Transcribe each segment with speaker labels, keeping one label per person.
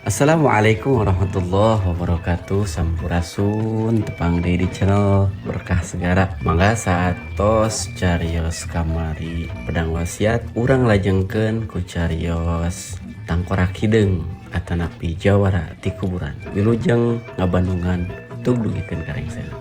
Speaker 1: Assalamualaikum warahmatullahi wabarakatuh. Sampurasun, tepang deui di channel Berkah Segara. Mangga saatos carios kamari pedang wasiat, urang lajengkeun ku carios tangkorak hideung atanapi jawara ti kuburan. Wilujeng ngabandungan, tug dugikeun ka rengsena.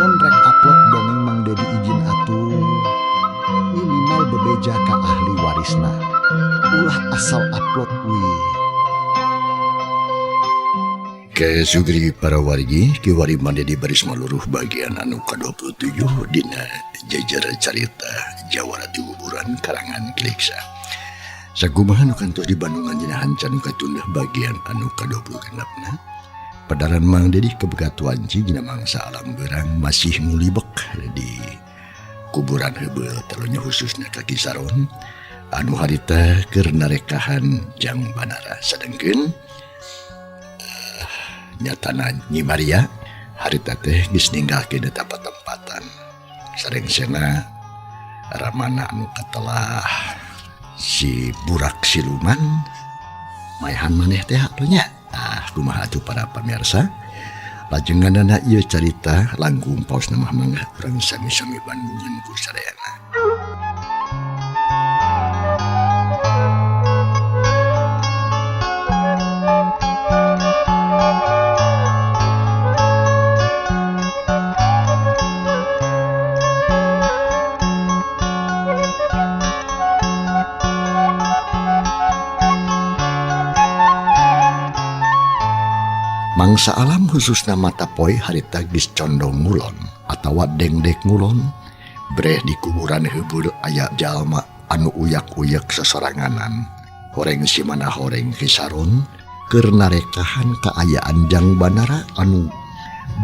Speaker 2: Mun rek upload dongeng Mang Dedi izin atuh, minimal bebeja ka ahli warisna, ulah asal upload wih.
Speaker 3: Ke Sugri para wargi, kiwari Mang Dedi baris maluruh bagian anu ka-27 dina jejer carita Jawara di Kuburan karangan Ki Leksa. Sakumaha nu kantos di Bandungan dina hanca nu katunda bagian anu ka-26na. Padaran Mang Dedi kebegatuan dina mangsa alam berang masih ngulibek di kuburan heubeul telunya, khususnya ka Ki Saron anu harita keur narekahan Jang Banara, sedengkeun nyatana Nyi Maria harita teh geus ninggalkeun eta patempatan. Sarengsena ramana anu katelah si burak siluman maehan maneh teh atuh nya. Ah, kumaha atuh para pamirsa lajenganana ieu carita langkung paos mah? Mangga urang sami-sami bandungan ku sadayana. Mangsa alam khususna mata poe harita geus condong ngulon atawa dengdek ngulon. Breh di kuburan heubeul aya jalma anu uyak-uyak sasoranganan, horeng si mana horeng Ki Saron keur narekahan kaayaan Jang Banara anu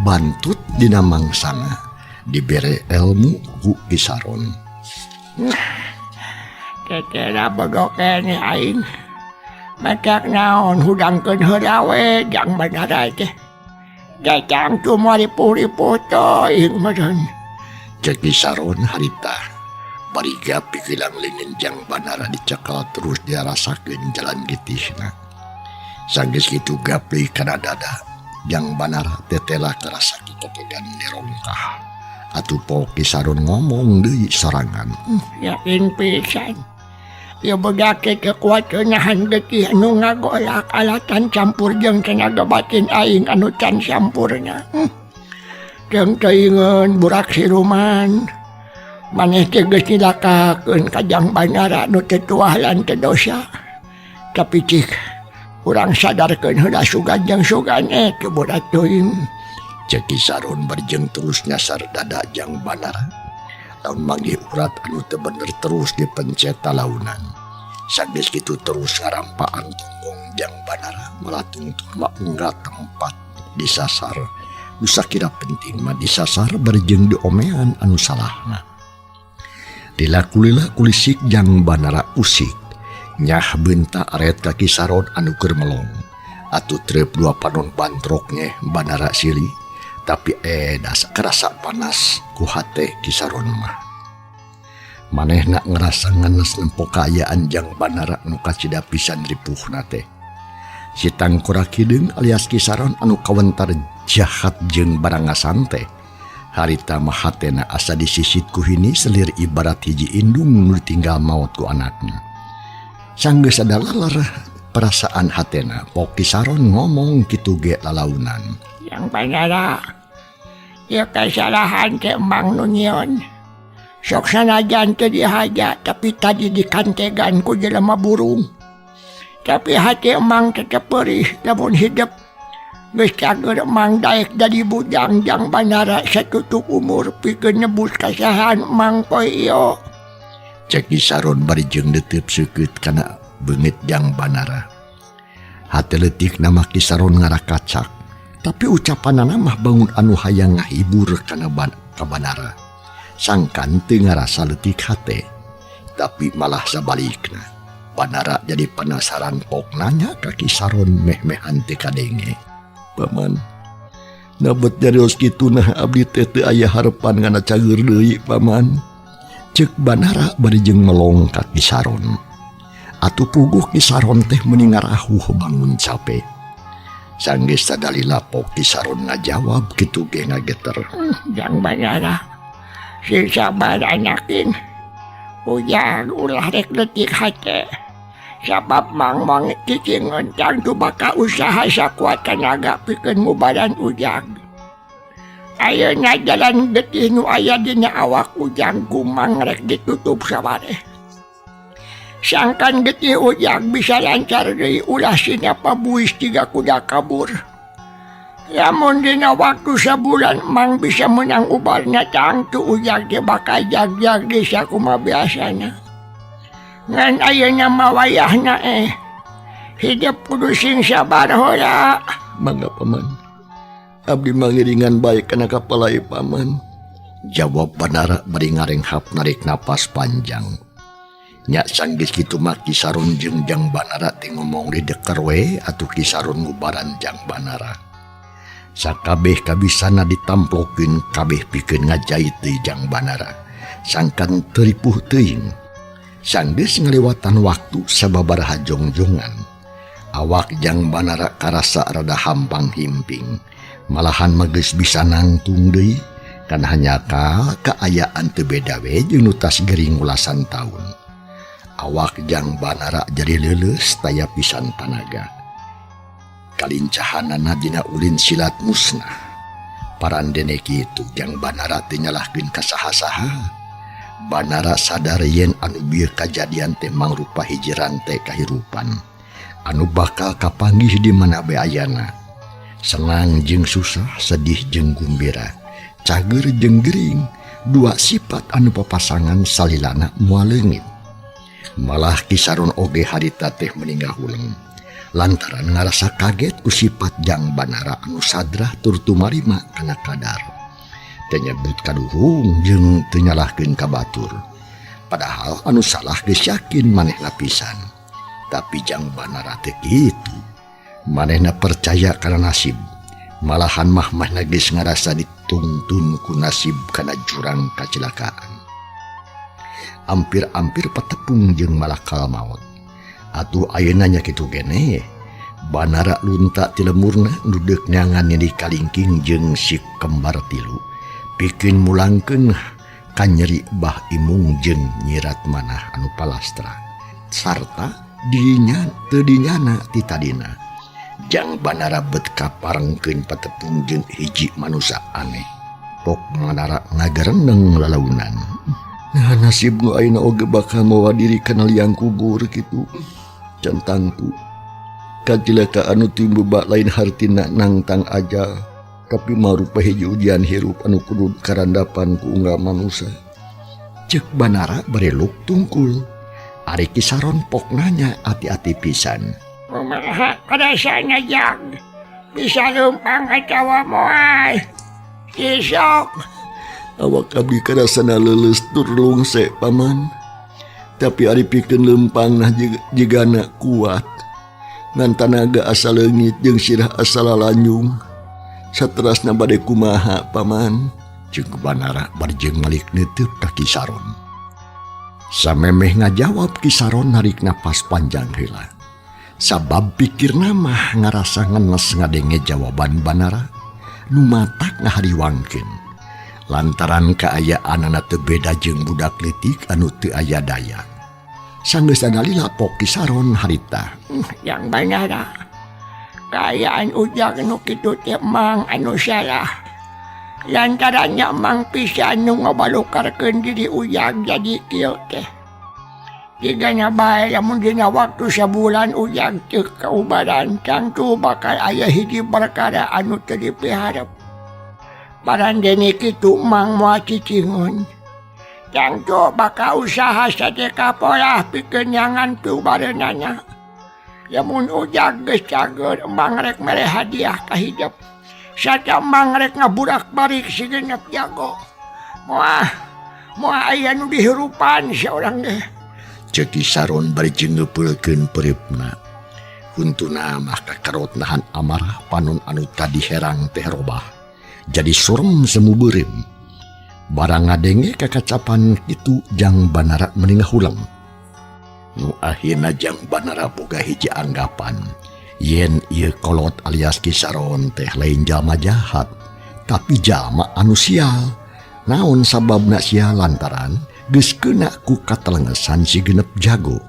Speaker 3: bantut dina mangsana dibere elmu ku Ki Saron.
Speaker 4: Tetera bodoh keneh aing. Matak naon hudangkeun heula we Jang Banara teh. Datang tu moal ripuh-ripuh teuing meureun.
Speaker 3: Cek Ki Saron harita bari pikilang leungeun Jang Banara dicekal terus dirasakeun jalan getihna. Sanggeus kitu gapli kana dada Jang Banara, tetela karasa kitopegan dirongkah. Atuh po Ki Saron ngomong deui sorangan.
Speaker 4: Yakin pisan. Ieu budak teh teu kuat nahan getih anu ngagolak alatan campur jeung tenaga batin aing anu can sampurna. Jeung teuingeun burak siluman. Maneh teh geus nyilakakeun ka Jang Banara nu teu tuah lan teu dosa. Tapi cik urang sadarkeun heula sugan jeung sugan teu budak teuing.
Speaker 3: Cek Ki Saron barjeng terus nyasar dada Jang Banara. Lamun manggih urat anu teu bener terus dipencet talaunan. Sanggeus kitu terus ngarampaan tonggong Jang Banara, malah tungtung mah unggal tempat disasar. Nu sakira penting mah disasar barjeng diomean anu salahna. Lila kulila kulisik Jang Banara usik. Nyah beunta aret ka Ki Saron anu keur melong. Atuh trep dua panon bantrok nyeh Banara sili. Tapi das kerasa panas ku hate Ki Saron mah. Manehna ngerasa ngenes nempo kaayaan Jang Banara nu kacida pisan ripuhna teh. Si Tangkorak Hideung alias Ki Saron anu kawentar jahat jeung barangasan teh. Harita mah hatena asa disisit ku hini selir ibarat hiji indung nu ditinggal maot ku anakna. Sanggeus ada lalar perasaan hatena, pok Ki Saron ngomong kitu ge lalaunan.
Speaker 4: Jang Banara, ieu kasalahan teh emang nu nyieun. Sok sanajan teu dihaja tapi tadi dikantegan ku jelema burung. Tapi hati emang tetep perih lamun hidup. Geus cager emang daek jadi bujang Jang Banara satutup umur pikeun nebus kasahan emang poe ieu.
Speaker 3: Cek Ki Saron bari jeung neuteub seukeut kana beungeut Jang Banara. Hate leutik nama Ki Saron ngarakacak, tapi ucapanana mah bangun anu hayang ngahibur kana ka Banara. Sangkan teu ngarasa leutik hate, tapi malah sabalikna. Banara jadi penasaran pok nanya ka Ki Saron meh-mehan teu kadenge. Paman, nabet nyarios kitu nah abdi teh teu aya harepan ngana cager deui paman. Ceuk Banara bari jeung melong ka Ki Saron. Atuh puguh Ki Saron teh meuni ngarahuh bangun cape. Sanggeus sadalila pok Ki Saron ngajawab kitu ge ngageter.
Speaker 4: Jang Banara, sing sabar anakin. Ujang ulah rek leutik hate. Sabab mang-mang cicingeun tangtu bakal usaha sakuat tanaga pikeun ngubaran ujang. Ayeuna jalan getih nu aya dina awak ujang kumang rek ditutup sawareh. Sangkan getih ujang bisa lancar deui ulah sinapa buis tiga kuda kabur. Lamun dina waktu sabulan mang bisa menang ubarna tangtu ujang teh bakal jag-jag deui sakumaha biasana. Ngan ayeuna mah wayahna hidup kudu sing sabar heula.
Speaker 3: Mangga paman. Abdi mangiringan bae kana kapalai paman. Jawab Banara bari ngarenghap narik napas panjang. Nya sanggeus kitu mah Ki Saron jeung Jang Banara teh ngomong di deker we atuh Ki Saron ngubaran Jang Banara. Sakabeh kabisana ditamplokeun kabeh pikeun ngajait deui Jang Banara. Sangkan teu ripuh teuing. Sanggeus ngalewatan waktu sababaraha jongjongan. Awak Jang Banara karasa rada hampang himping. Malahan mah geus bisa nangtung deui kan hanyakal kaayaan teu beda we jeung nu tas gering ulasan taun. Awak Jang Banara jadi leuleus taya pisan tanaga. Kalincahanana dina ulin silat musnah. Parandene kitu Jang Banara teu nyalahkeun ka saha-saha. Banara sadar yen anu bieu kajadian teh mangrupa hiji rante kahirupan anu bakal kapanggih di mana bae ayana. Senang jeung susah, sedih jeung gumbira, cager jeung gering, dua sifat anu papasangan salilana moal leungit. Malah Ki Saron oge harita teh meninggal huleng lantaran ngarasa kaget ku sifat Jang Banara anu sadrah tur tumarima kana kadar. Teu nyebut kaduhung jeung teu nyalahkeun ka batur. Padahal anu salah geus yakin manehna pisan. Tapi Jang Banara teh kitu. Manehna percaya kana nasib. Malahan mah manehna geus ngarasa dituntun ku nasib kana jurang kacilakaan. Ampir-ampir patepung jeung malakal maot. Atuh ayeuna nya kitu geneh. Banara lunta ti lemurna nu deuk neangan Nini Kalingking jeung si kembar tilu. Pikeun mulangkeun kanyeri Bah Imung jeung Nyi Ratmanah anu palastra. Sarta dirinya teu dinyana ti tadina. Jang Banara bet kaparengkeun patepung jeung hiji manusa aneh. Pok Banara ngagereneng lalaunan. Nah, nasib nu ayeuna oge bakal mawa diri kana liang kubur kitu. Can tangtu. Kacilaka anu timbul lain hartina nangtang aja, tapi marupa hiji ujian hirup anu kudu karandapan ku unggal manusa. Ceuk Banara bari luk tungkul. Ari Ki Saron pok nanya ati-ati pisan.
Speaker 4: Kumaha karasana Jang? Bisa leumpang atawa moal? Isok.
Speaker 3: Awak abdi karasana leuleus tur lungse paman. Tapi ari pikeun leumpang nah jigana kuat. Ngan tanaga asa leungit jeung sirah asa lalanyung. Saterasna bade kumaha paman? Ceuk Banara bari jeung malik neuteub ka Ki Saron. Samemeh ngajawab Ki Saron narik napas panjang heula. Sabab pikirna mah ngarasa ngenes ngadenge jawaban Banara nu matak ngahariwangkeun. Lantaran kaayaanana teu beda jeung budak leutik anu teu aya daya. Sanggeus dalila pok Ki Saron harita.
Speaker 4: Jang Banara, kaayaan ujang nu kitu teh mang anu salah. Lantaran nya mang pisan nu ngabalukarkeun diri ujang jadi kieu teh. Jigana bae lamun dina waktu sabulan ujang teu kaubaran tangtu bakal aya hiji perkara anu teu dipiharep. Parandene kitu mang moal cicingun. Tangtu bakal usaha sateka polah pikeun nyangan piubareunana. Lamun ujang geus cager emang rek mere hadiah ka hidep. Sarta emang rek ngaburak-barik sigenep jago. Moal moal aya nu dihirupan saurang teh.
Speaker 3: Ceuk Ki Saron bari jeung ngeupeulkeun pereupna. Huntuna mah kakarot nahan amarah panon anu tadi herang teh robah. Jadi surem semu beureum. Barang ngadenge kakacapan kitu Jang Banara meni ngahuleng. Nu akhirna Jang Banara boga hiji anggapan yen ieu kolot alias Ki Saron teh lain jalma jahat, tapi jalma anu sial. Naon sababna sial lantaran geus keuna ku katelengesan si genep jago.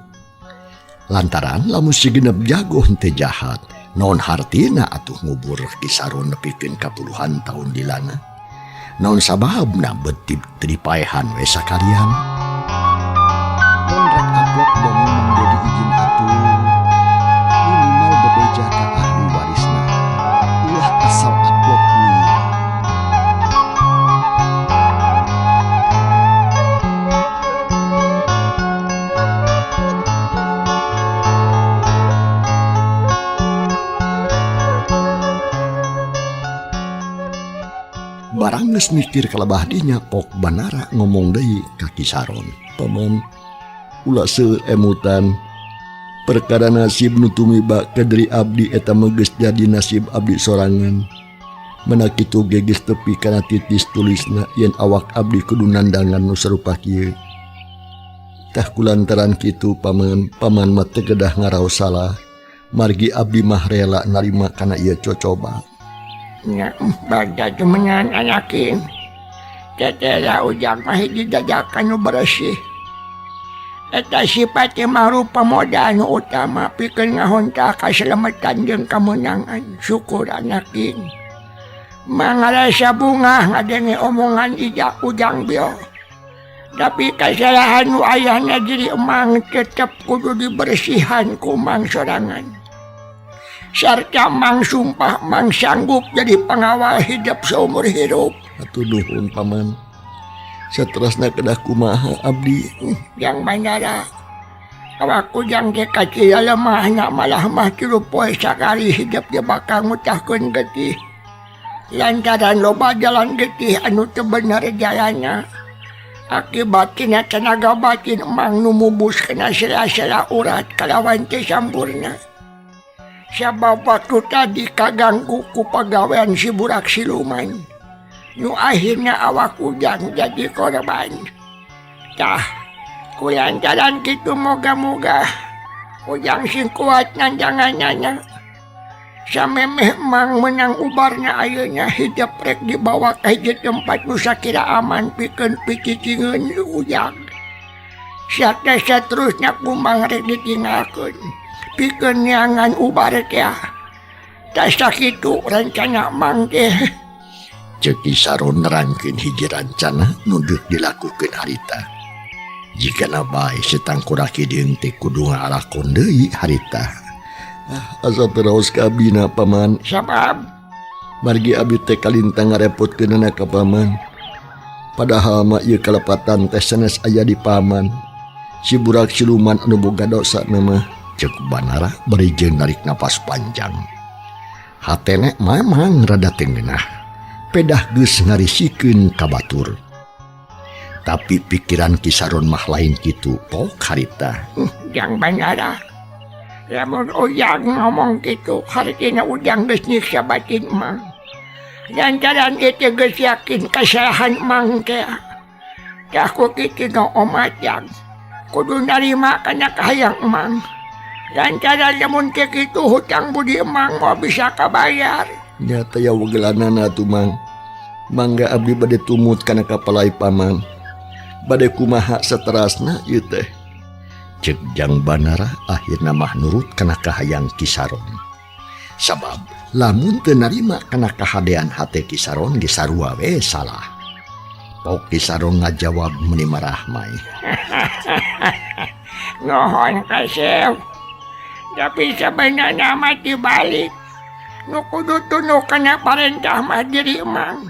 Speaker 3: Lantaran lamun si genep jago henteu jahat, naon hartina atuh ngubur Ki Saron nepikeun ka puluhan taun dilana. Naon sababna betip teu dipaehan we sakalian.
Speaker 2: Mun rek upload dongeng Mang Dedi izin atuh. Minimal bebeja ka ahli warisna. Ulah asal upload we.
Speaker 3: Barang geus mikir kalebah dinya Pok Banara ngomong deui ka Ki Saron. Paman, ulah seueur emutan. Perkara nasib nu tumiba ka diri abdi eta mah geus jadi nasib abdi sorangan. Mana kitu ge geus tepi kana titis tulisna yen awak abdi kudu nandangan nu sarupa kieu. Tah kulantaran kitu paman, paman mah teu kedah ngaraos salah. Margi abdi mah rela narima kana ieu cocoba.
Speaker 4: Nya bagja jumengan anakin. Teteh ujang mah hiji jajakan nu beresih. Eta sifat teh mangrupa modal nu utama pikeun ngahontal kaselametan jeung kamenangan. Syukur anakin. Mangarasa bungah ngadenge omongan ijak ujang bio. Tapi kasalahan nu ayahna diri emang tetep kudu dibersihan ku mang sorangan. Sarta mang sumpah mang sanggup jadi pengawal hidup seumur hidup.
Speaker 3: Atuh nuhun paman. Saterasna kedah kumaha abdi?
Speaker 4: Jang Banara. Awak ujang ge kacila lemahna malah mah 3 poe sakali hidup ge bakal ngutahkeun getih. Lantaran loba jalan getih anu teu bener jalanna. Akibatna tenaga batin emang nu mubus kana sela-sela urat kalawan teu sampurna. Sabab waktu tadi kaganggu ku pagawean si burak siluman. Nu akhirnya awak ujang jadi korban. Tah, kulantaran kitu moga-moga ujang sing kuat nandanganana. Samemeh mang menang ubarna ayeuna hidup rek dibawa ka hiji tempat nu sakira aman pikeun picicingeun ujang. Sarta saterusna kumbang rek ditinggalkeun. Pikeun neangan ubar teh. Tah sakitu rencana mang teh.
Speaker 3: Ceuk Ki Saron nerangkeun hiji rancana nu deuk dilakukeun harita. Jigana bae si Tangkurak Hideung teh kudu ngalakon deui harita. Ah, asa teu raos ka abdina paman.
Speaker 4: Sabab
Speaker 3: margi abdi teh kalintang ngarepotkeunana ka paman. Padahal mah ieu kalepatan teh sanes aya di paman. Si burak siluman anu boga dosa mah. Ceuk Banara bari jeung narik napas panjang. Hatena mamang rada teu ngeunah. Pedah geus ngarisikeun ka batur. Tapi pikiran Ki Saron mah lain kitu pok harita.
Speaker 4: Jang Banara. Lamun ujang ngomong kitu, hartina ujang geus nyiksa batin mang. Lantaran ieu geus yakin kasalahan mang teh. Tah ku kitu nu omat jang. Kudu narima kana kahayang mang. Lantaran lamun teu kitu hutang budi emang moal bisa kabayar.
Speaker 3: Nyata ya wegelanana atuh mang. Mangga abdi bade tumut kana kapalai paman. Bade kumaha saterasna ieu teh. Ceuk Jang Banara akhirna mah nurut kana kahayang Ki Saron. Sabab lamun teu narima kana kahadean hate Ki Saron ge sarua we salah. Pok Ki Saron ngajawab meuni marahmai.
Speaker 4: Nuhun kasep. Tapi sabenerna mah dibalik. Nu kudu tunduk kana parentah mah diri emang.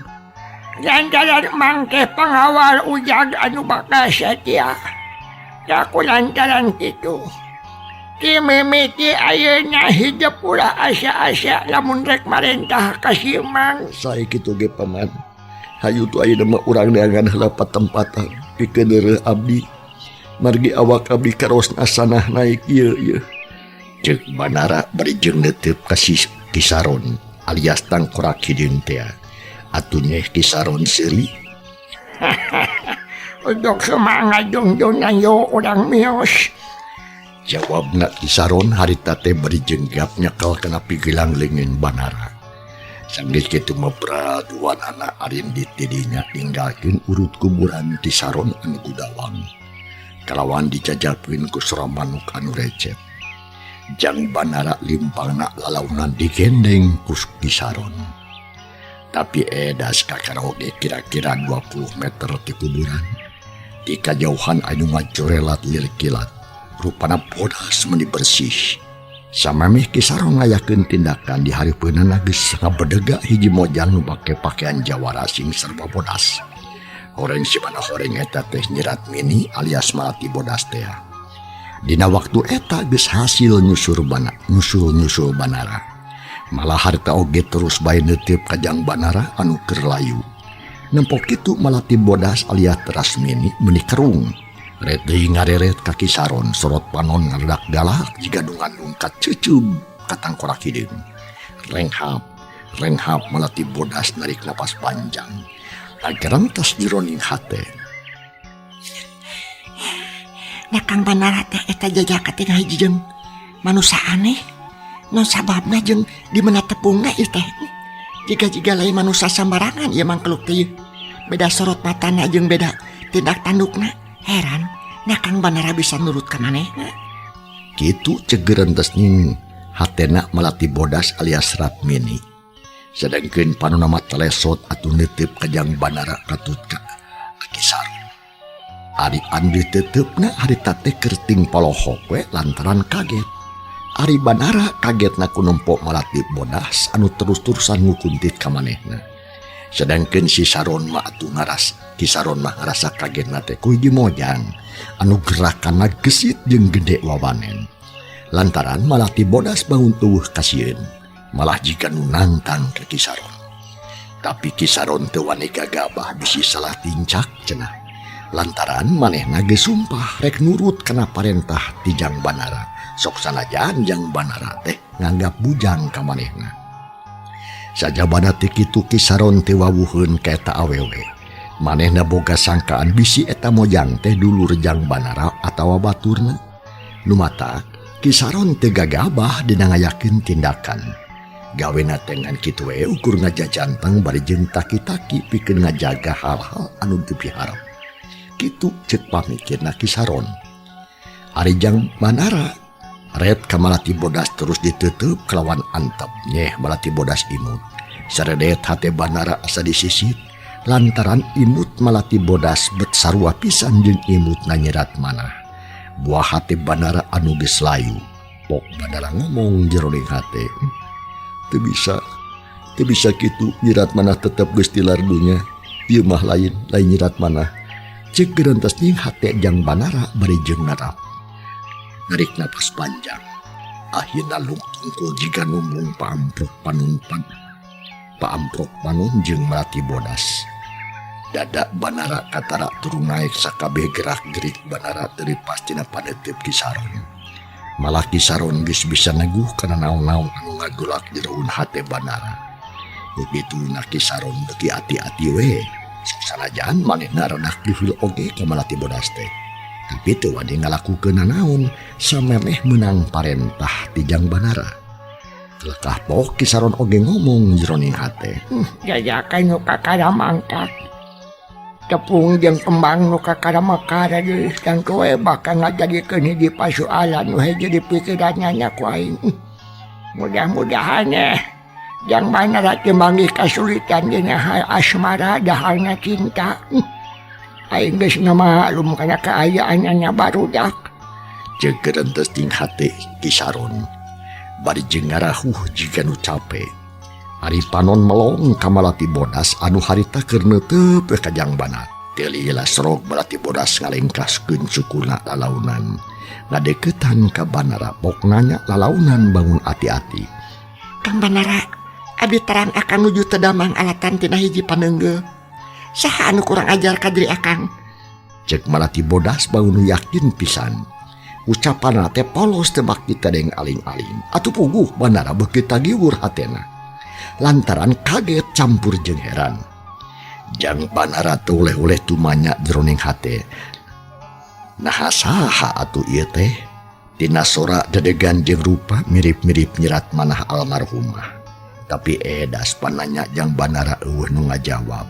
Speaker 4: Lantaran mang teh pangawal ujag anu bakal setia. Ku lantaran kitu. Ti mimiti ayeuna hidup ulah asa-asa lamun rek marentah ka si Mang.
Speaker 3: Sae kitu ge paman. Hayu tuh ayeuna mah urang neangan heula patempatan pikeun deureuh abdi. Margi awak abdi karosna sanah naik ieu ieu. Ceuk Banara bari jeung neuteup ka si Ki Saron alias tangkorak hideung teh. Atuh nyeh Ki Saron seuri.
Speaker 4: Untuk semangat jungjunan yo urang mios.
Speaker 3: Jawabna Ki Saron harita teh bari jeung gap nyekel kana pigelang leungeun Banara. Sanggeus kitu mah duanana arindit di dinya ninggalkeun urut kuburan Ki Saron anu gudawang. Kalawan dijajabkeun ku sora manuk anu recet. Jang Banara limpangna lalaunan digendeng ku Ki Saron. Tapi edas kakara oge kira-kira 20 meter ti kuburan. Di kajauhan anu ngajorelat lir kilat. Rupana bodas meni bersih. Samameh Ki Saron ngayakeun tindakan di hareupeunana geus ngabedega hiji mojang nu make pakaian jawara sing serba bodas. Horeng simana horeng eta teh nyirat mini alias malati bodas teh. Dina waktu eta geus hasil nyusul bana, nyusul-nyusul Banara. Malah harta oge terus bae neuteup ka Jang Banara anu keur layu. Nempo kitu malati bodas alias Rasmini meuni kerung. Ret deui ngareret ka Ki Saron sorot panon ngaredak galak jiga nu ngandung kaceuceub ka tangkorak hideung. Renghap, renghap malati bodas narik napas panjang. Ngagerentas jeroning hate.
Speaker 5: Nah Kang Banara teh eta jajaka teh ngahiji jeung manusia aneh. Non sababna jeung di mana tepungna ieu teh. Jiga-jiga lain manusia sambarangan ieu mangkeluk teh. Beda sorot matana jeung beda tindak tandukna. Heran, nah Kang Banara bisa nurut ka manehna.
Speaker 3: Kitu ceuk gerentes ning hatena malati bodas alias Ratmini. Sedangkeun panonna mah telesot atuh neuteup ka Jang Banara katut ka Ki Saron. Ari anu diteuteup harita teh kerting polohok we lantaran kaget. Ari Banara kagetna ku nempo malati bodas anu terus-terusan ngukuntit ka manehna. Sedangkeun si Saron mah atuh ngaras, Ki Saron mah ngarasa kagetna teh ku hiji mojang anu gerakanna gesit jeung gede wawanen. Lantaran malati bodas bangun tuwuh kasieun, malah jiga nu nantang ka Ki Saron. Tapi Ki Saron teu wani gagabah bisi salah tincak cenah. Lantaran manehna geus sumpah rek nurut kana parentah ti Jang Banara. Sok sanajan Jang Banara teh nganggap bujang ka manehna. Sajabana teh kitu Ki Saron teh wawuheun ka eta awewe. Manehna boga sangkaan bisi eta mojang teh dulur Jang Banara atawa baturna. Nu matak Ki Saron teu gagabah dina ngayakeun tindakan. Gawena teh ngan kitu we ukur ngajajantang bari jeung taki-taki pikeun ngajaga hal-hal anu teu piharep. Kitu ceuk pamikirna Ki Saron. Ari Jang Banara ret ka malati bodas terus ditutup kelawan antep nyeh malati bodas imut. Saredet hate Banara asa disisit lantaran imut malati bodas bet sarua pisan jeung imut nanyerat manah. Buah hate Banara anu geus layu. Pok Banara ngomong jeroning hate. Teu bisa, teu bisa kitu nyirat manah tetep geus tilar dunya. Ieu mah lain, lain nyirat manah. Ceuk gerentas ning hate Jang Banara bari jeung narap. Narik napas panjang. Akhirna lungtungkul jiga numbung paamprok panunpan. Paamprok panun jeung malati bodas. Dada Banara katara turun naik sakabeh gerak-gerik Banara teu pastina paneuteub Ki Saron. Malah Ki Saron geus bisa neguh kana naon-naon anu ngagolak jeroun hate Banara. Begitu na Ki Saron beuki ati-ati we. Sanajan manehna renak dihul oge ka malati bodas teh. Tapi teu wani ngalakukeun nanaon samemeh meunang parentah ti Jang Banara. Kelekah poh Ki Saron oge ngomong jeroning hate.
Speaker 4: Jajakan nu kakara mangkat. Tepung jeung kembang nu kakara mekar deui tangtu we bakal ngajadikeun hiji pasualan nu hiji di pikirannya nya ku aing. Mudah-mudahan Jang Banara teu manggih kasulitan dina hal asmara dahalna cinta. Aing geus ngamaklum kana kaayaanna barudak.
Speaker 3: Ceuk gerentes ting hate Ki Saron. Bari jeung ngarahuh jiga nu cape. Ari panon melong ka Malati Bodas anu harita keur neuteup we ka Jang Banara. Teu lila serog Malati Bodas ngalengkaskeun sukuna lalaunan. Ngadeukeutan ka Banara pok nanya lalaunan bangun ati-ati.
Speaker 5: Kang Banara, abdi terang akang nuju teu damang alatan tina hiji paneunggeul. Saha anu kurang ajar ka diri akang?
Speaker 3: Cek Malati Bodas bangun yakin pisan. Ucapanna teh polos teu bak ditedeng aling-aling. Atuh puguh Banara beuki tagiwur hatena. Lantaran kaget campur jeung heran. Jang Banara teu uleh-uleh tumanya jeroning hate. Naha saha atuh ieu teh? Tina sora dedegan jeung rupa mirip-mirip nyirat manah almarhumah. Tapi edas pananya Jang Banara eueuh nu ngajawab.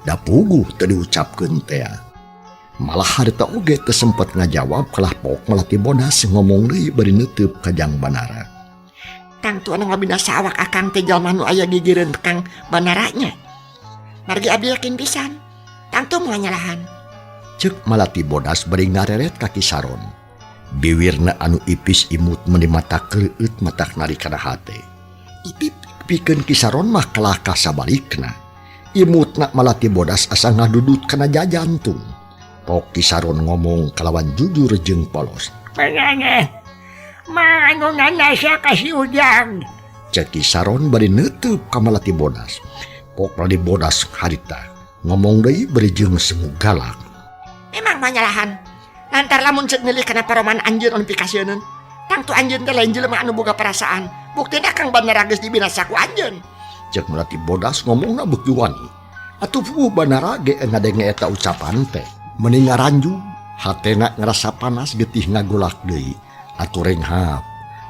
Speaker 3: Da puguh teu diucapkeun tea. Malah harita oge teu sempet ngajawab kalah pok Malati Bodas ngomong deui bari neuteub ka Jang Banara.
Speaker 5: Tangtu anu ngabinasa awak akang teh jalma nu aya gigireun Kang Banaranya. Margi abdi yakin pisan. Tangtu moal nyalahan.
Speaker 3: Cek Malati Bodas bari ngareret ka Ki Saron. Biwirna anu ipis imut meuni mata kreueut matak nari kana hate. Tapi pikeun Ki Saron mah kalah ka sabalikna. Imutna Malati Bodas asa ngadudut kana jajantung. Pok Ki Saron ngomong kalawan jujur jeung polos.
Speaker 4: Penyanyi, mah anu nanasa ka si Ujang.
Speaker 3: Cek Ki Saron bari neuteub ka Malati Bodas. Pok Malati Bodas harita ngomong deui bari jeung semu galak.
Speaker 5: Memang moal nyalahan. Lantar lamun ceuk nyelih kana paroman anjeun anu pikasieun. Tangtu anjeun teh lain jelema anu boga perasaan. Buktina Kang Banara geus dibinasa ku anjeun.
Speaker 3: Cek Malati Bodas ngomongna beuki wani. Atuh puguh Banara ge ngadenge eta ucapan teh. Meuni ngaranjug, hatena ngarasa panas getih ngagolak deui. Atuh renghap,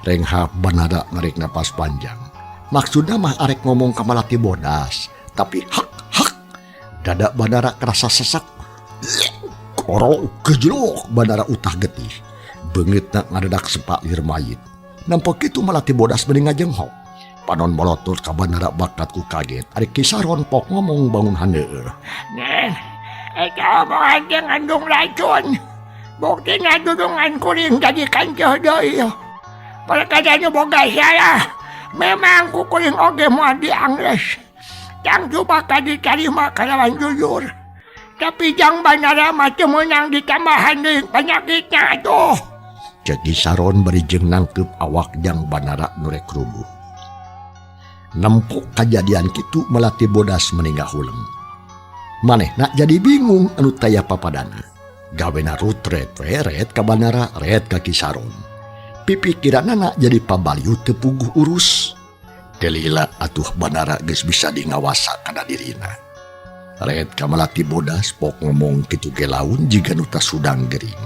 Speaker 3: renghap Banara narik napas panjang. Maksudna mah arek ngomong ka Malati Bodas, tapi hak hak dada Banara kerasa sesak. Korok gejlok Banara utah getih. Beungeutna ngadedak sepak lir mayit. Nampak kitu Malati Bodas meni ngajenghok. Panon molotot ka Banara bakat ku kaget. Ari Ki Saron pok ngomong bangun handeueur.
Speaker 4: Neng, eta omongan teh ngandung racun. Buktina dudungan kuring jadi kanceuh deui. Perkara nu boga salah. Memang ku kuring oge moal diangles. Tangtu bakal ditarima kalawan jujur. Tapi Jang Banara mah teu meunang ditambahan deui panyakitna atuh.
Speaker 3: Cek Ki Saron bari jeung nangkeup awak Jang Banara nu rek rubuh. Nempok kajadian kitu Malati Bodas meni ngahuleng. Manehna jadi bingung anu taya papadana. Gawena rutret we ret ka Banara ret ka Ki Saron. Pipikiranana jadi pabaliut teu puguh urus. Teu lila atuh Banara geus bisa dingawasa kana dirina. Ret ka Malati Bodas pok ngomong kitu ge laun jiga nu tasudang gering.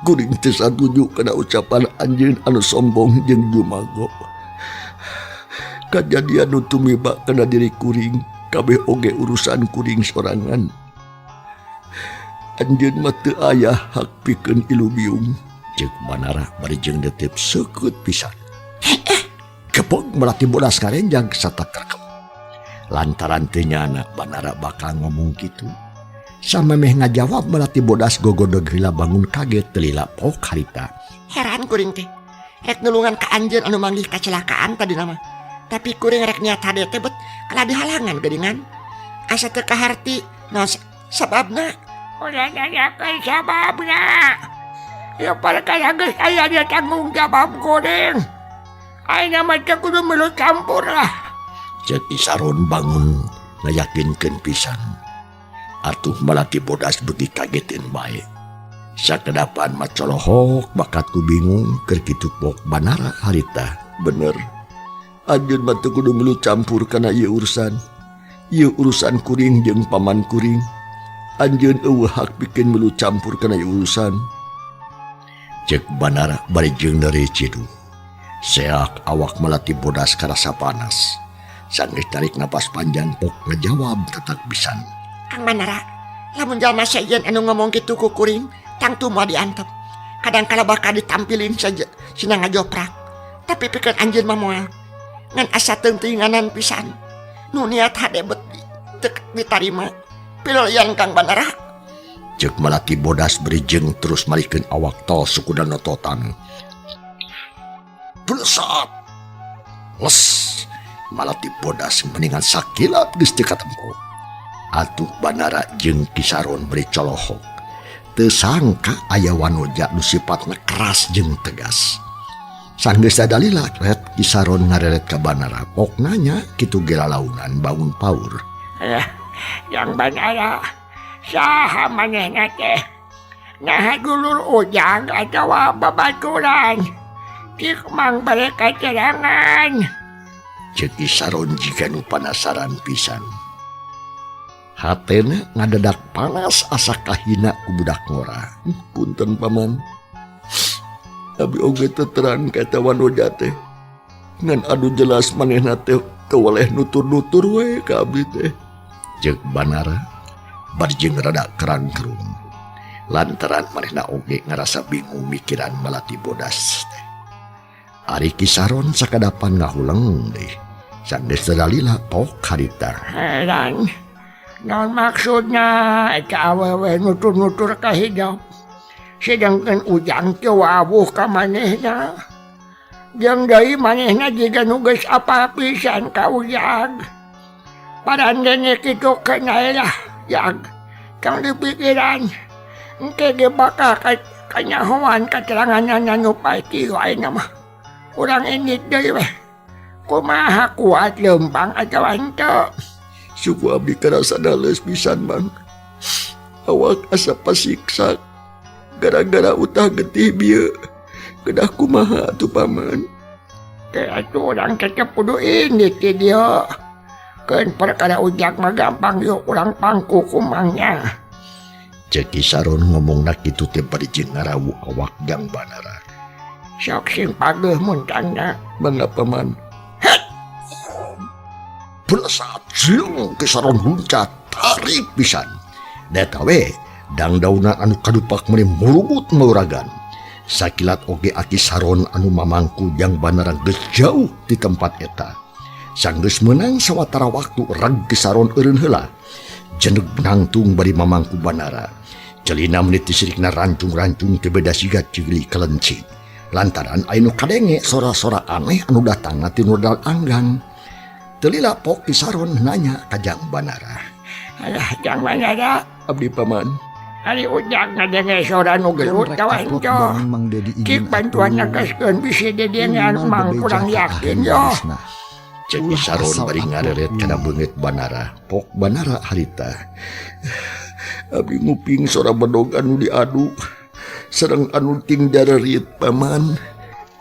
Speaker 3: Kuring teu satuju kana ucapan anjeun anu sombong jeung jumago. Kajadian nu tumiba kana diri kuring, kabeh oge urusan kuring sorangan. Anjeun mah teu aya hak pikeun ilubiung. Ceuk Banara bari jeung deuteup seukeut pisan. Gepog Malati Bodas ngarenjang satakerkem. Lantaran teu nyana Banara bakal ngomong kitu. Samemeh ngajawab Malati Bodas gogodog heula bangun kaget teu lila pok harita.
Speaker 5: Heran kuring teh. Rek nulungan ka anjeun anu manggih kecelakaan tadi nama. Tapi kuring rek niat hade teh bet kalah dihalangan geuningan. Asa teu kaharti naon sababna?
Speaker 4: Ulah nanyakeun sababna. Ya perkara geus aya dia tanggung jawab kuring. Ayeuna mah teu kudu milu campur lah.
Speaker 3: Cek Ki Saron bangun ngayakinkeun pisan. Atuh Malati Bodas beuki kageteun bae. Sakedapan mah colohok bakat ku bingung keur kitu pok Banara harita. Bener. Anjeun mah teu kudu milu campur kana ieu urusan. Ieu urusan kuring jeung paman kuring. Anjeun eueuh hak pikeun milu campur kana ieu urusan. Cek Banara bari jeung neuri ciduh. Seak awak Malati Bodas karasa panas. Sanggeus tarik napas panjang pok ngajawab tatak pisan.
Speaker 5: Kang Banara, lamun jalma sejen anu ngomong kitu ku kuring, tangtu moal diantep. Kadang kala bakal ditampilin saja sina ngajoprak. Tapi pikeun anjeun mah moal. Ngan asa teungteuinganan pisan. Nu niat hade bet teu ditarima. Pilolian Kang Banara.
Speaker 3: Ceuk Malati Bodas bari jeung terus malikeun awak tol sukuna nototan. Blesat. Les Malati bodas mendingan sakilap geus teu katempo. Atuh Banara jeung Ki Saron beri colohok. Teu sangka aya wanoja nu sifatna keras jeung tegas. Sanggeus sadalila ret Ki Saron ngareret ka Banara. Pok nanya kitu ge lalaunan bangun paur.
Speaker 4: Yang Banara saha manehna teh? Naha dulur Ujang atawa babaturan? Cik mang bere katerangan.
Speaker 3: Ceuk Ki Saron jiga nu panasaran pisan. Hatena ngadadak panas asa kahina ku budak ngora. Punten paman. Abi oge teu terang ka eta wanoja teh. Ngan anu jelas manehna teh teu weleh nutur-nutur we ka abdi teh. Ceuk Banara bari jeung rada kerang-kerung. Lantaran manehna oge ngarasa bingung mikiran Malati bodas teh. Ari Ki Saron sakadapan ngahuleng deui. Sanggeus dalila pok harita.
Speaker 4: Heran. Naon maksudna eta awewe nutur-nutur ka hidep. Sedangkan Ujang teu wawuh ka manehna. Jeung deui manehna jiga nu geus apal pisan ka Ujang. Parandene kitu keun lah, Jag. Tong dipikiran. Engke ge bakal kanyahoan kateranganna nu pasti wae mah. Urang indit deui weh. Kumaha kuat leumpang atawa henteu.
Speaker 3: Suku abdi karasa daleus pisan Mang. Awak asa pasiksak gara-gara utah getih bieu. Kedah kumaha atuh paman?
Speaker 4: Teh atuh urang tetep kudu indit ti dieu. Keun perkara Ujang mah gampang yuk urang pangku kumangnya.
Speaker 3: Ceuk Ki Saron ngomongna kitu teh bari jeung ngarawu awak Jang Banara.
Speaker 4: Sok sing pageuh muntangna.
Speaker 3: Mangga paman. Blesat siung Ki Saron huncat tarik pisan. Eta we dangdauna anu kadupak meuni murubut mauragan. Sakilat oge Aki Saron anu mamangku Jang Banara geus jauh di tempat eta. Sanggeus meunang sawatara waktu reg Ki Saron eureun heula. Jeneg nangtung bari mamangku Banara. Celina meuni tisirikna rancung-rancung teu beda siga cigli kelenci. Lantaran aya nu kadenge sora-sora aneh anu datangna ti nu anggang. Teu lila pok Ki Saron nanya ka Jang Banara.
Speaker 4: Alah Jang Banara,
Speaker 3: abdi paman.
Speaker 4: Ari Ujang ngadenge sora nu gelut
Speaker 2: Rek
Speaker 4: kawan
Speaker 2: upload
Speaker 4: henteu.
Speaker 2: dongeng Mang Dedi
Speaker 4: Cik
Speaker 2: izin
Speaker 4: bantuan
Speaker 2: atuh.
Speaker 4: negaskeun bisi didengean
Speaker 2: Minimal
Speaker 4: Mang
Speaker 2: bebeja
Speaker 4: kurang
Speaker 2: ka
Speaker 4: yakin
Speaker 2: ahli
Speaker 4: yo.
Speaker 2: warisna.
Speaker 3: Ceuk Ki
Speaker 2: Ulah
Speaker 3: Saron
Speaker 2: asal
Speaker 3: bari
Speaker 2: upload
Speaker 3: ngareret kana
Speaker 2: we.
Speaker 3: beungeut Banara. Pok Banara harita. Abdi nguping sora bedog anu diadu. Sareng anu ting darerit paman.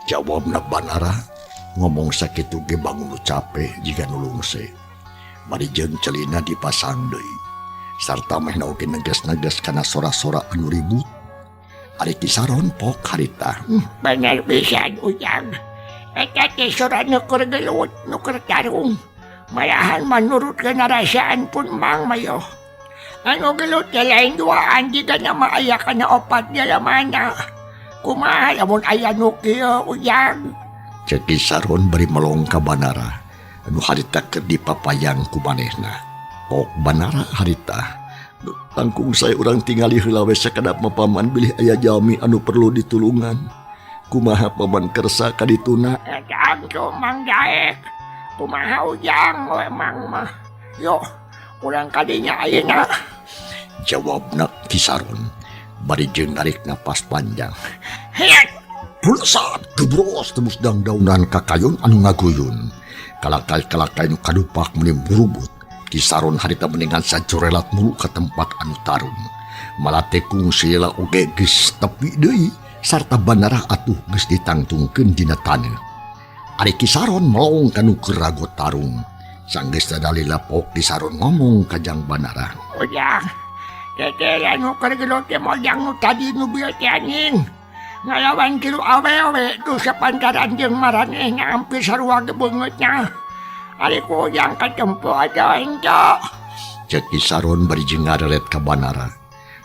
Speaker 3: Jawabna Banara. Ngomong sakitu ge bangun nu cape jiga nu lungse. Bari jeung celina dipasang deui. Sarta mehna oge neges-neges kana sora-sora anu ribut. Ari Ki Saron pok harita.
Speaker 4: Bener pisan Ujang. Eta teh sora nu keur gelut, nu keur tarung. Malahan manurut rasaan pun Mang mah yo. Anu gelut teh lain duaan jiga mah aya kana opat jalamana. Kumaha lamun aya nu kieu Ujang?
Speaker 3: Ceuk Ki Saron bari melong ka Banara. Anu harita keur dipapayang ku manehna. Pok Banara harita. Langkung saya urang tingali heula we sakedap mah paman bilih aya jalmi anu perlu ditulungan. Kumaha paman kersa ka dituna?
Speaker 4: Eta angtu Mang daek. Kumaha Ujang we Mang mah. Yo, urang kadinya ayeuna.
Speaker 3: Jawabna Ki Saron bari jeung narik napas panjang.
Speaker 4: Hiat!
Speaker 3: Blesat gebros tembus dangdaunan ka kayun anu ngaguyun. Kalakai-kalakai nu kadupak meuni murubut. Ki Saron harita mendingan sajorelat mulu ka tempat anu tarung. Malate kungsi lila oge geus tepi deui sarta Banara atuh geus ditangtungkeun dina taneuh. Ari Ki Saron melong ka nu keur ragot tarung. Sanggeus dadalila pok Ki Saron ngomong ka Jang Banara.
Speaker 4: Ujang, teteh anu keur gelut teh mojang nu tadi nu bieu teh anjing. Ngalawan tilu awewe tuh sepantaran jeung maranehna hampir sarua ge beungeutna. Ari ku Ujang katempo aja henteu.
Speaker 3: Ceuk Ki Saron bari jeung ngareret ka Banara.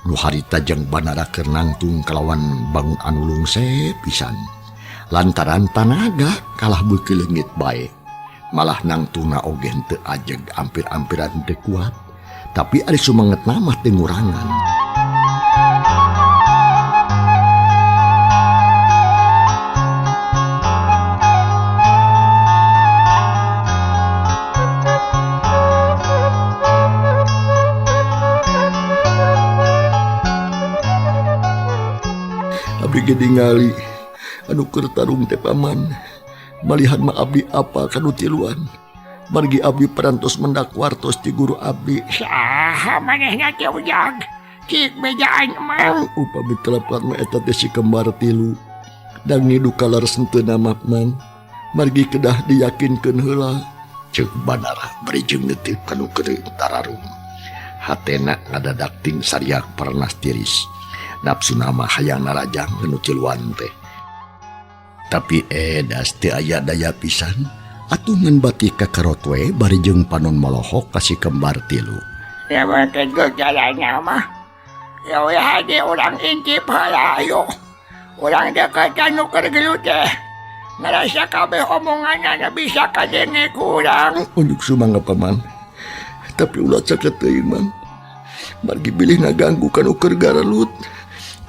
Speaker 3: Nu harita jeung Banara keur nangtung kalawan bangun anu lungse pisan. Lantaran tanaga kalah beuki leungit bae. Malah nangtungna oge henteu ajeg ampir-ampiran teu kuat. Tapi ari sumangetna mah teu ngurangan. Abdi ge ningali anu keur tarung teh paman. Malihan mah abdi apal kanu tiluan. Margi abdi parantos mendak wartos ti guru abdi.
Speaker 4: Saha manehna teh ujag? Cik bejaan mang.
Speaker 3: Upami telepat mah eta teh si kembar tilu. Dang nidu kaleres henteu mah mang. Margi kedah diyakinkeun heula. Ceuk Banara bari jeung neuteuk kanu keur tararung. Hatena ngadadak ting sariak parenas tiris. Nafsuna mah hayang narajang nu tiluan teh. Tapi edas teu aya daya pisan. Atuh ngan batih kakarot we bari jeung panon molohok ka si kembar tilu.
Speaker 4: Ya mungkin gejalanya mah. Ya we hade urang intip heula ayo. Urang deketan nu keur gelut teh. Ngarasa kabeh omonganna bisa kadenge ku urang.
Speaker 3: Unjuk sumangga paman. Tapi ulah caket teuing mang. Margi bilih ngaganggu kanu keur garalut.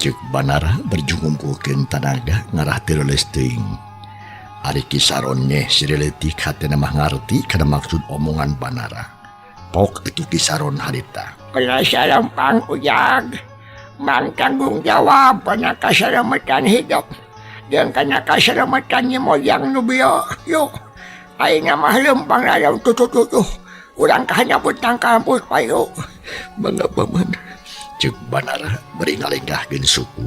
Speaker 3: Ceuk Banara berjungungkulkeun tanaga ngarah teu leuleus teuing. Ari Ki Saron nyeh siri leutik hatena mah ngarti kana maksud omongan Banara. Pok itu Ki Saron harita.
Speaker 4: Kena salempang ujag. Mang tanggung jawab kana kasalametan hidup. Jeung kana kasalametan Nyi Mojang nu bieu. Yuk. Ayeuna mah lempang lalau tutuh-tutuh. Urang kahanapun tangkal kampus payu.
Speaker 3: Mangga paman. Ceuk Banara bari ngalenggahkeun suku.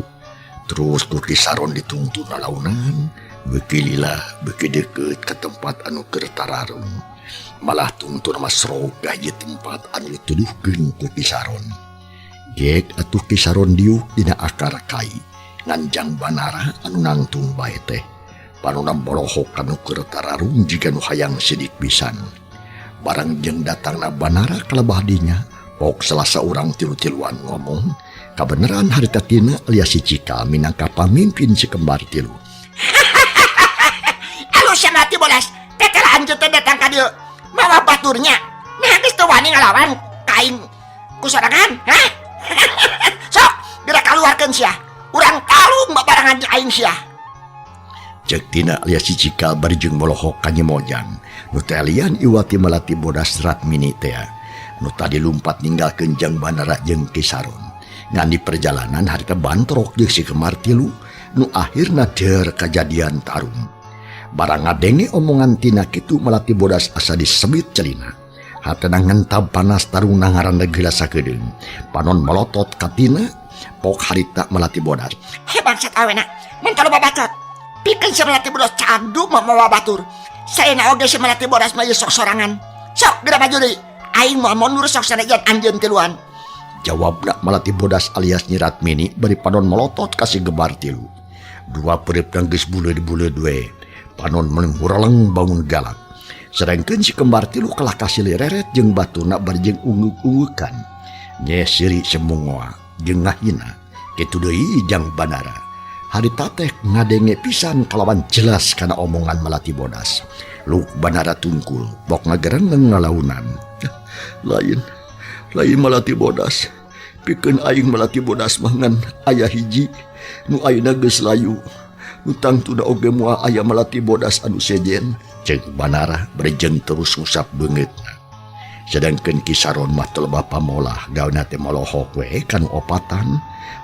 Speaker 3: Terus ku Ki Saron ditungtun lalaunan, beuki lila beuki deukeut ka tempat anu keur tararung. Malah tungtun mah srog ka hiji tempat anu dituduhkeun ku Ki Saron. Gek atuh Ki Saron diuk dina akar kai, nganjang Banara anu nangtung bae teh. Panona bolohok anu keur tararung jiga nu hayang sidik pisan. Barang jeung datangna Banara kalebah dinya, pok salah saurang tilu-tiluan ngomong, kabeneran harita Tina alias si Cikal minangka pamimpin si kembar tilu.
Speaker 5: Alus sia Melati Bodas, tetela anjeun teh datang ka dieu mawa baturnya. Nah geus teu wani ngalawan ka aing ku sorangan, hah? Sok, geura kaluarkeun sia. Urang talung babarengan jeung aing sia.
Speaker 3: Ceuk Tina alias si Cikal bari jeung molohok ka Nyi Mojang. Nu teh lian iwati Melati Bodas Ratmini teh. Nu tadi lumpat ninggalkeun jang Banara jeung Ki Saron. Ngan di perjalanan harita bantrok jeung si kembar tilu nu akhirna deur kajadian tarung. Barang ngadenge omongan Tina kitu Melati Bodas asa disebit celina. Hatena ngentab panas tarung ngaranna geula sakedeung. Panon melotot ka Tina, pok harita Melati Bodas.
Speaker 5: He bangsat awena, mun taloba bacot. Pikeun si Melati Bodas cagdu mawa batur. Saena oge si Melati Bodas mah ieu sok sorangan. Sok geura maju deui. Aing moal mundur sok sanajan anjeun tiluan.
Speaker 3: Jawabna Melati Bodas alias Nyi Ratmini bari panon melotot ka si gembar tilu. Dua peureup geus buleud-buleud we. Panon mureleng bangun galak. Sedangkeun si kembar tilu kalah kasilih reret jeung batuna bari jeung ungguk-unggukan. Nye siri semungoa jeung ngahina. Kitu deui jang Banara. Harita teh ngadenge pisan kalawan jelas kana omongan Melati Bodas. Luk Banara tungkul, bok ngagerengeng ngalaunan. Lain, lain Melati Bodas. Pikeun aing Melati Bodas mah ngan aya hiji nu ayeuna geus layu. Nu tangtuna oge moal aya Melati Bodas anu sejen. Ceuk Banara bari jeung terus ngusap beungeutna. Sedangkeun Ki Saron mah teu lebah pamolah, gawena teh molohok we kanu opatan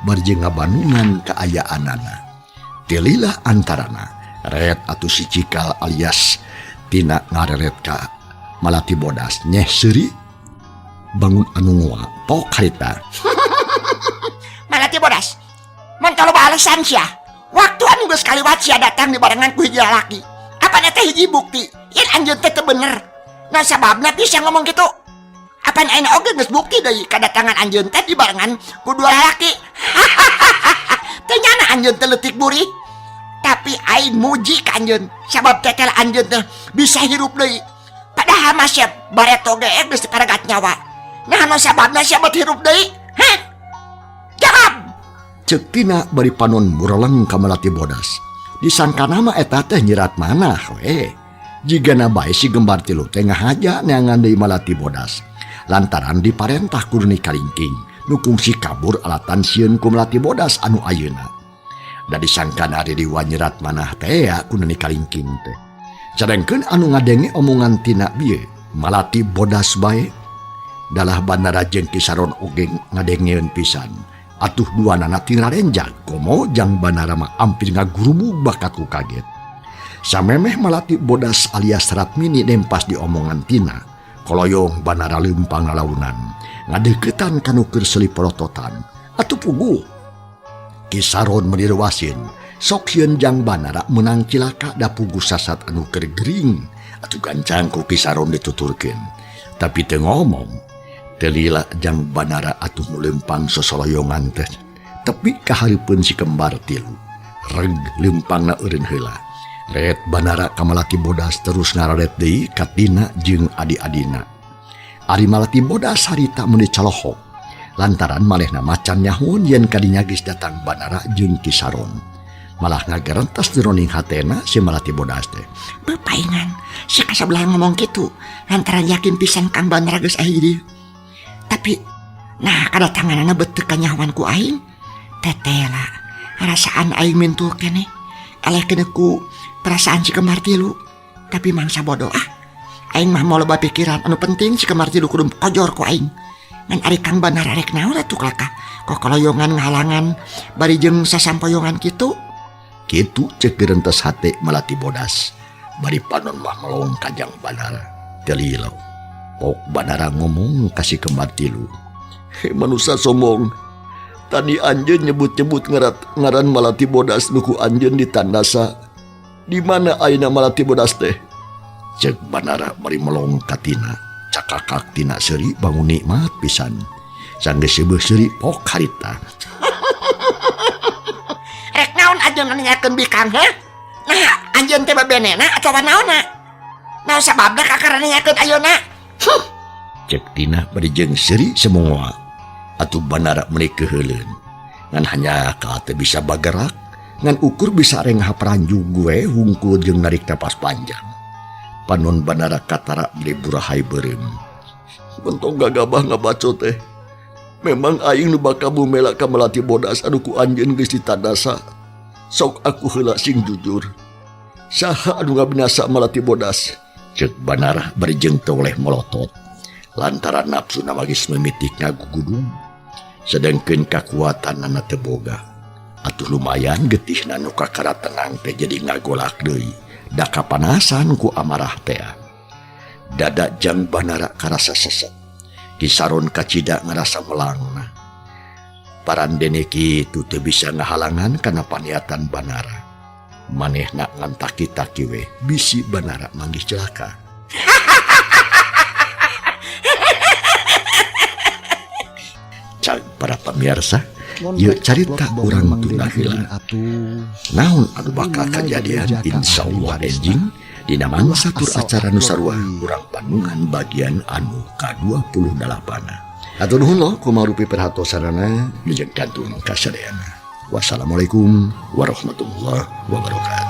Speaker 3: bari jeung ngabanungan kaayaanana. Teu lila antarana ret atuh si Cikal alias Tina ngareret ka Melati Bodas nyeh seuri bangun anu ngoa pok harita.
Speaker 5: Melati Bodas, mun taloba alasan sia. Waktu anu geus kaliwat sia datang dibarengan ku hiji lalaki. Apan eta hiji bukti yen anjeun teh teu bener. Nah sababna bisa ngomong kitu. Apan ayeuna oge geus bukti deui kadatangan anjeun teh dibarengan ku dua lalaki. Teu nyana anjeun teh leutik burih. Tapi aing muji ka anjeun sabab tetel anjeun teh bisa hirup deui. Padahal mah sia bareto ge geus paragat nyawa. Nah nu sababna sia bet hirup deui? Hah? Jawab.
Speaker 3: Ceuk Tina bari panon mureleng ka Melati Bodas. Disangkana mah eta teh nyirat manah we. Jigana bae si gembar tilu teh ngahaja neangan deui Melati Bodas. Lantaran diparentah ku Nini Kalingking nu kungsi kabur alatan sieun ku Melati Bodas anu ayeuna. Da disangkana ririwa nyirat manah teh ku Nini Kalingking teh. Sadengkeun anu ngadenge omongan Tina bieu Melati Bodas bae. Dalah Banara jeung Ki Saron oge ngadengeun pisan. Atuh duanana ting rarenjag komo Jang Banara mah ampir ngagurubug bakat ku kaget. Samemeh Malati Bodas alias Ratmini nempas di omongan Tina. Koloyong Banara leumpang lalaunan. Ngadeukeutan ka nu keur seuli porototan. Atuh puguh. Ki Saron meuni reuwaseun. Sok sieun Jang Banara meunang cilaka da puguh sasat anu keur gering. Atuh gancang ku Ki Saron dituturkeun. Tapi teu ngomong. Teu lila Jang Banara atuh nu leumpang sosoloyongan teh tepi ka hareupeun si kembar tilu. Reg leumpangna eureun heula. Ret Banara ka Malati Bodas terus ngararet deui ka Tina jeung adi-adina. Ari Malati Bodas harita meuni calohok. Lantaran manehna macan nyahoeun yen kadinya geus datang Banara jeung Ki Saron. Malah ngagerentas jeroning hatena si Malati Bodas teh.
Speaker 5: Bepaingan si kasabelah ngomong kitu lantaran yakin pisan Kang Banara geus aya di dieu. Tapi nah kadatanganana bet teu kanyahoan ku aing. Tetela rasaan aing mintul keneh eleh keneh ku perasaan si kembar tilu. Tapi mangsa bodoh ah. Aing mah moal loba pikiran anu penting si kembar tilu kudu kojor ku aing. Ngan ari Kang Banara rek naon atuh kalakah kokoloyongan ngahalangan bari jeung sasampoyongan kitu.
Speaker 3: Kitu cek gerentes hate Malati Bodas. Bari panon mah melong ka Jang Banara. Teu lila. Pok Banara ngomong ka si kembar tilu. He manusia sombong. Tadi anjeun nyebut-nyebut ngaran Malati Bodas nu ku anjeun ditandasa. Di mana ayeuna Malati Bodas teh? Cek Banara bari melong ka Tina. Cakakak Tina seuri bangun nikmat pisan. Sanggeus seubeuh seuri pok harita.
Speaker 5: Rek naon anjeun nanyakeun bikang heh? Nah, anjeun teh babenena atawa naonna? Naon sababna kakara nanyakeun ayeuna? Huh.
Speaker 3: Cek Tina bari jeung seuri semua. Atuh Banara meuni keuheuleun. Ngan hanya ka teu bisa bagerak, ngan ukur bisa rengah peranjug gue hungkul jeung narik napas panjang. Panon Banara katara meuni burahai beureum. Mentong gagabah ngabaco teh. Memang aing nu bakal bumela ka Malati Bodas anu ku anjeun geus ditandasa. Sok aku heula sing jujur. Saha anu ngabinasa Malati Bodas? Cek Banara bari jeung teu oleh molotot. Lantaran nafsuna magis mimitik ngagugudug. Sedengkeun kakuatanana teu boga. Atuh lumayan getihna nu kakara tenang teh jadi ngagolak deui. Da kapanasan ku amarah teh. Dada Jang Banara karasa sesek. Ki Saron kacida ngarasa melangna. Parandene kitu teu bisa ngahalangan kana paniatan Banara. Manehna ngan taki-taki we bisi Banara manggih celaka. Cag para pemirsa, yeuh carita urang tunda heula. Naon anu bakal kajadian insyaallah enjing dina mangsa tur acara nu sarua urang Bandungan bagian anu ka-28. Hatur nuhun loh kumaha rupi perhatosanana jeung kantun kasadayana. Wassalamualaikum warahmatullahi wabarakatuh.